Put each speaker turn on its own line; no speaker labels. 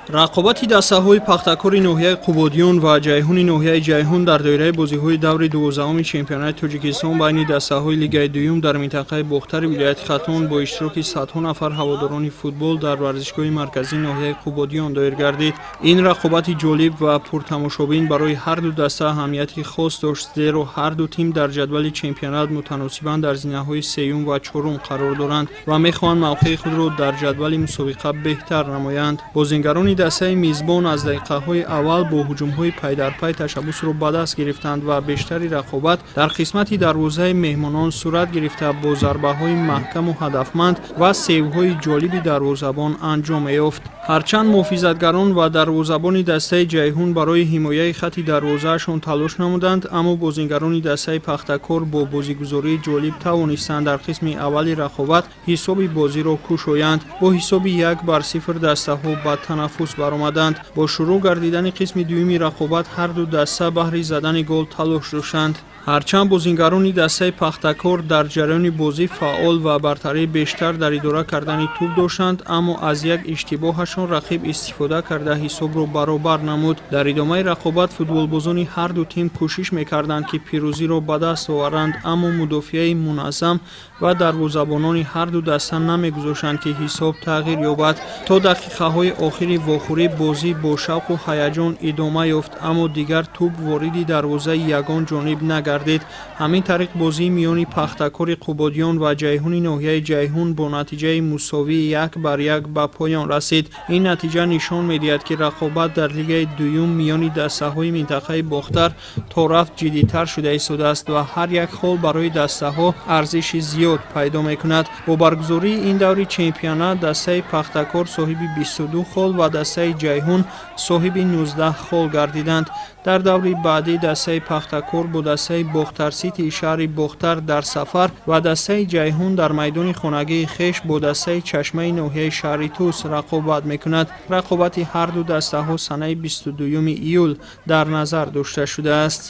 Рақобати дастаҳои Пахтакори ноҳияи Қубодиён ва Ҷайҳуни ноҳияи Ҷайҳун дар доираи бозиҳои даври 12-уми чемпионати Тоҷикистон байни дастаҳои лигаи дуюм дар минтақаи Бохтари вилояти Хатлон бо иштироки садҳо нафар ҳаводорони футбол дар варзишгоҳи марказии ноҳияи Қубодиён доир гардид. Ин рақобати ҷолиб ва пуртамошобин барои ҳар ду даста аҳамияти хос дошт, зеро ҳар ду тим дар ҷадвали чемпионат мутаносибан дар зинаҳои сеюм ва чорум қарор доранд ва мехоҳанд мавқеи худро дар ҷадвали мусобиқа беҳтар намоянд. Бозингарони дастаи мизбон аз дақиқаҳои аввал бо ҳуҷумҳои пайдарпай ташаббусро ба даст гирифтанд ва бештари рақобат дар қисмати дарвозаи меҳмонон сурат гирифта бо зарбаҳои маҳкаму ҳадафманд ва сейвҳои ҷолиби дарвозабон анҷом меёфт. Ҳарчанд муҳофизатгарон ва дарвозабони дастаи Ҷайҳун барои ҳимояи хати дарвозаашон талош намуданд, аммо бозингарони дастаи Пахтакор бо бозигузории ҷолиб тавонистанд дар қисми аввали рақобат ҳисоби бозиро кушоянд. Бо ҳисоби 1-0 дастаҳо ба танаффус баромаданд. Бо шурӯъ гардидани қисми дуюми рақобат ҳар ду даста баҳри задани гол талош доштанд. Ҳарчанд бозингарони дастаи Пахтакор дар ҷараёни бозӣ фаъол ва бартарии бештар дар идора кардани тӯб доштанд, аммо аз як иштибоҳашон рақиб истифода карда ҳисобро баробар намуд. Дар идомаи рақобат футболбозони ҳар ду тим кӯшиш мекарданд, ки пирӯзиро ба даст оваранд, аммо мудофиаи муназзам ва дарвозабонони ҳар ду даста намегузоштанд, ки ҳисоб тағйир ёбад. То дақиқаҳои охири вохӯрӣ бозӣ бо шавқу ҳаяҷон идома ёфт, аммо дигар тӯб вориди дарвозаи ягон ҷониб нагардид. Ҳамин тариқ бозии миёни Пахтакори Қубодиён ва Ҷайҳуни ноҳияи Ҷайҳун бо натиҷаи мусовии 1-1 ба поён расид. Ин натиҷа нишон медиҳад, ки рақобат дар лигаи дуюм миёни дастаҳои минтақаи Бохтар то рафт ҷиддитар шуда истодааст ва ҳар як хол барои дастаҳо арзиши зиёд пайдо мекунад. Бо баргузории ин даври чемпионат дастаи Пахтакор соҳиби 22 хол ва дастаи Ҷайҳун соҳиби 19 хол гардиданд. Дар даври баъдӣ дастаи Пахтакор бо дастаи Бохтар-Ситии шаҳри Бохтар дар сафар ва дастаи Ҷайҳун дар майдони хонагии хеш бо дастаи Чашмаи ноҳияи шаҳри Тус рақобат мекунад. Рақобати ҳар ду дастаҳо санаи 22 июл дар назар дошта шудааст.